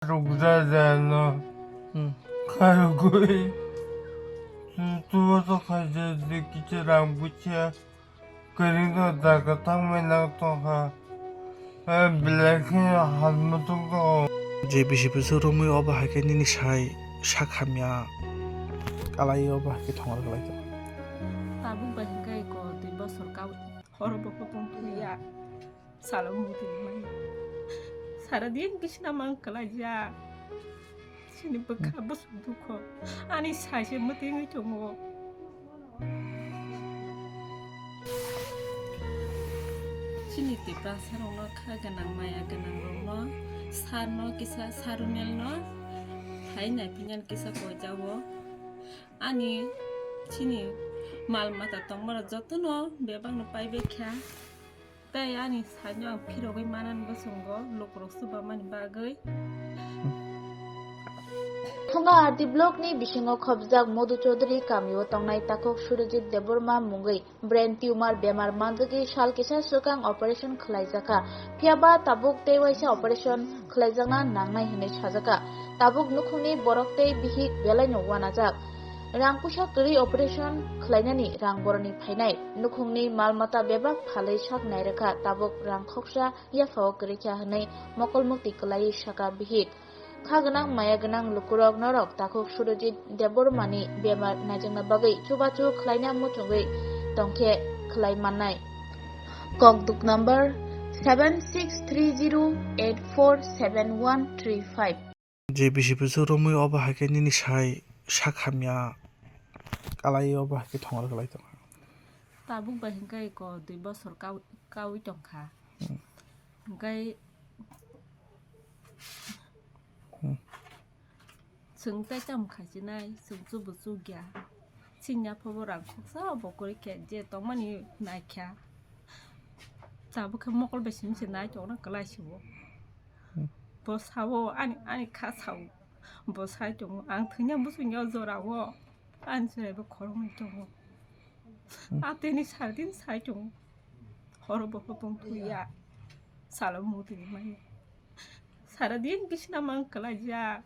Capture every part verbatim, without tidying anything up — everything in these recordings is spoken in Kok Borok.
Rukjajano Hmm. khargwi. Tubo to khaijak de kicha rang bucha. Kwrwino jaga thangmani nang tongkha. Eh, belai kheno halmutung tongo. Je bisi bwswk romwi obo hai khe nini sai sak hamya kalai obo hai khe thongor kalai tongo. Tabuk bai hwnkhe eko dui bosor kau horo bo kotong thwiya. Salo mungtwi mani. Sara din bisna mang kalai ja. Chini bwkha bwswk dukho. Ani sai se mwtwi wngwi tongo. Chini Tiprasa rokno kha gwnang, maya gwnang rokno, sar no kisa, sarunel no hai nai phinya kisa koijao. Ani chini mal mata tongma rok jotono bebak no paibai kha. Tei ani saino ang phirogwi manan bwswngo lukurok chubamani bagwi. Thunga R D block ni bisingo khobjak Madhu Chaudhary kamio tongnai takhuk Surajit Debbarma mungwi brain tumor bemar manjagwi sal kisa swkang operation khwlaijakha. Phiyaba tabuk tei waisa operation khwlaijakna nangnai hwnwi sajakha. Tabuk nukhungni borok tei bihik belaino uanajak. Rang puisa kwrwi operation khwlainani rang boroni phainai. Nukhungni mal mata bebak phalwi sak nairwkha, tabuk rang khoksa yaphao kwrwikha hwnwi mokol mukti kwlaiwi sakha bihik. Kha gwnang maya gwnang lukurok norok takhuk Surajit Debbarmani bemar naijakna bagwi chubachu khwlaina muchungwi tongkhe khwlai mannai. Kokduk number seven six three zero eight four seven one three five. Je bisi bwswk romwi obo hai khe nini sai sak hamya kalai obo hai khe thongor kalai tongkha. Tabuk bai hwnkhe eko dui bosor kau-, kaui tongkha. Hmm. Hwnkhe Hmm. Chwng tei tamo khaichinai, chwng chubu chukya. Chini yaphobo rang khoksa bo kwrwi khe je tongmani naikha. Tabuk khe mokol bai simi se nai tongna kwlai se bo. Hmm. Bo sao ani, ani kha sao. Bo sai tongo. Ang thwina bwswngya o jora o. Ani chwrai bo khoroknwi tongo. Hmm. Atini sardin sai tongo. Horo bo hopong thuya. Salo mutwi maya. Sara din bisna mang kwlai ja.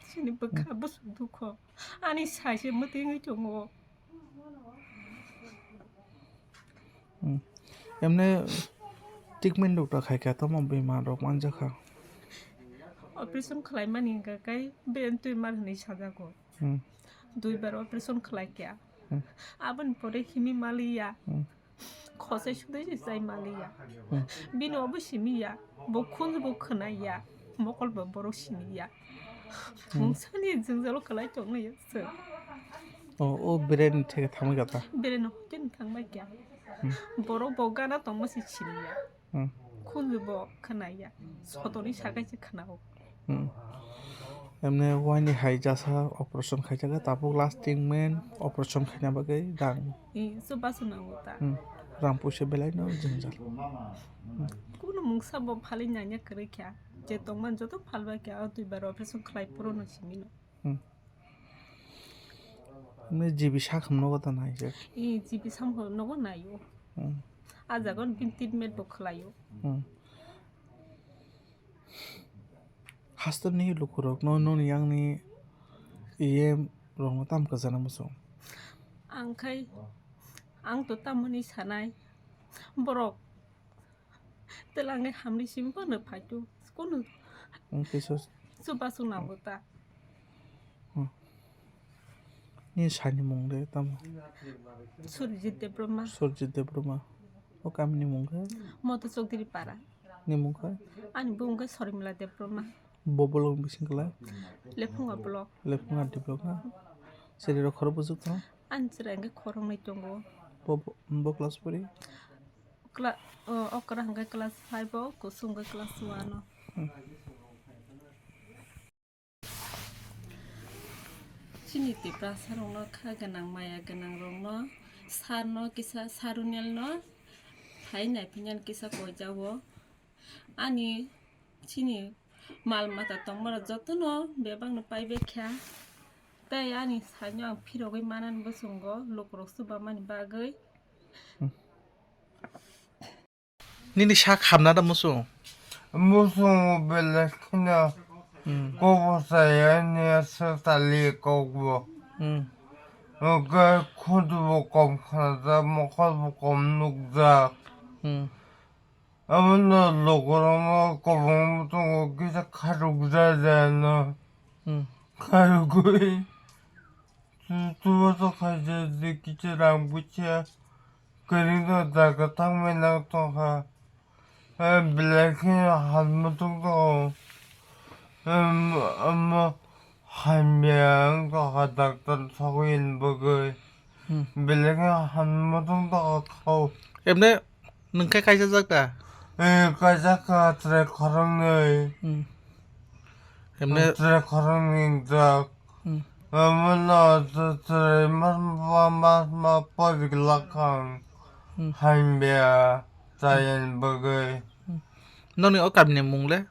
Chini bwkha Hmm. bwswk dukho. Ani sai se mwtwi wngwi tongo. Hmm. Emne treatment doctor khai kha tamo bemar rok manjakha. Operation khlaimani hwnkha kai brain tumor hinwi sajago. Hmm. Duibar operation khlai kha. Hmm. Aboni pore himi maliya. Hmm. Khosai sudai se chai maliya. Hmm. Bini obo simiya. Bo khunju bo khwnaiya. Mokol bo borok simiya. Hmm. Mungsani jwngjalo kwlai tongnai se. O, o brain theke thangbai kha ta? Brain hoten thangbai kha. Hmm. Borok bo gana tongma se simiya. Hmm. Khunju bo khwnaiya. Sotoni sakai se khwnao. Hmm. Emne waini hai jasa operation khaijak, tabuk last treatment operation khaina bagwi rang. Eh, chubachu nango ta. Hmm. Rang puisa belai no jwngjal. Hmm. Kuno mungsa bo phalwi nanya kwrwi kha. Je tongmani joto phalbai kha, o duibar operation khlai phuru no simi no. Hmm. Emne G B sakhamno nogo ta naijak. Eh, G B samkhamno nogo naio. Hmm. A jaga o bini treatment bo khlaio. Hmm. Hasteni lukurokno noni yangni E M rokno tamo kwchana muchung? Ang khai, ang to tamoni sanai borok twlangwi hamri simi phano phaitu kunu Ang kisa chubachu nango ta. Hmm. Ni sani mung de tamo? Surjit Debbarma. Surjit Debbarma. O kamini mung khe? Moto Chowdhury Para. Ni mung khe? Ani bung khe Sormila Debbarma. Bo bolong bising kla? Lephunga block. Lephunga D block na? Seri rok khoro bujuk tong? Ani chwrai hwnkhe khoroknwi tongo. Bo, bo, bo class pori? Kla-, o, okra hwnkhe class five o, kusung hwnkhe class one o. Hmm. Chini Tiprasa rokno kha gwnang, maya gwnang rokno, sar no kisa, sarunel no hai nai phinya kisa koijao. Ani chini mal mata tongma rok jotono bebak no paibai kha. Tei ani saino ang phirogwi manan bwswngo lukurok chubamani bagwi. Hmm. Nini sak hamna da muchung? Muchungo belai kheno Hmm. Kok bo chaya ni aswk tali kok bo. Hmm. Hwnkhe khunju bo kom khnajak, mokol bo kom nukjak. Hmm. Abono lukurokno kwbangma tongo, kisa kharokjak jayano. Hmm. Kharogwi. Tu-, tubo to khaijak je kisa rang buisa kwrwngno jaga tangmani nang tongkha. Eh, belai khe hamya tong tongo. Em, omo hamya wng tongkha doctor sogwi ni bagwi. Hmm. Belai khe hamya tong tongo khao. Emne nwng khe kaisa jak da? Eh, kaisa kha chwrai khoroknwi. Hmm. Emne chwrai khoroknwi jak. Hmm. Omono chwrai mas ma, mas ma pori lakhang. Hmm. Hamya chayani bagwi. Hmm. Nokni o kamini mung le?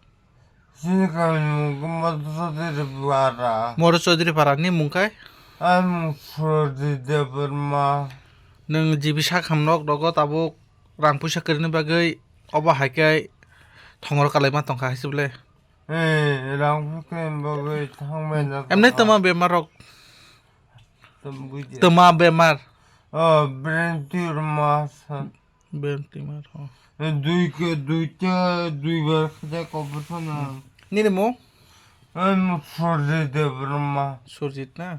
Chini kamini mung khe Modhu Chaudhuri Para. Modhu Chaudhuri Para ni mung khai? Ani mung Surjit Debbarma. Nwng G B sak ham nok rogo tabuk rang puisa kwrwini bagwi obo hai khe thongor kalaima tongkha hai se bwle? Eh, rang puisa kwrwini bagwi thangmani. Emne tongkha. Tama bemar rok? Tama bemar? Oh, brain tumor ma sa. Brain tumor, oh. Dui ke, dui ta, dui bar khajak operation na. Nini mung? Ani mung Surjit Debbarma. Surjit na?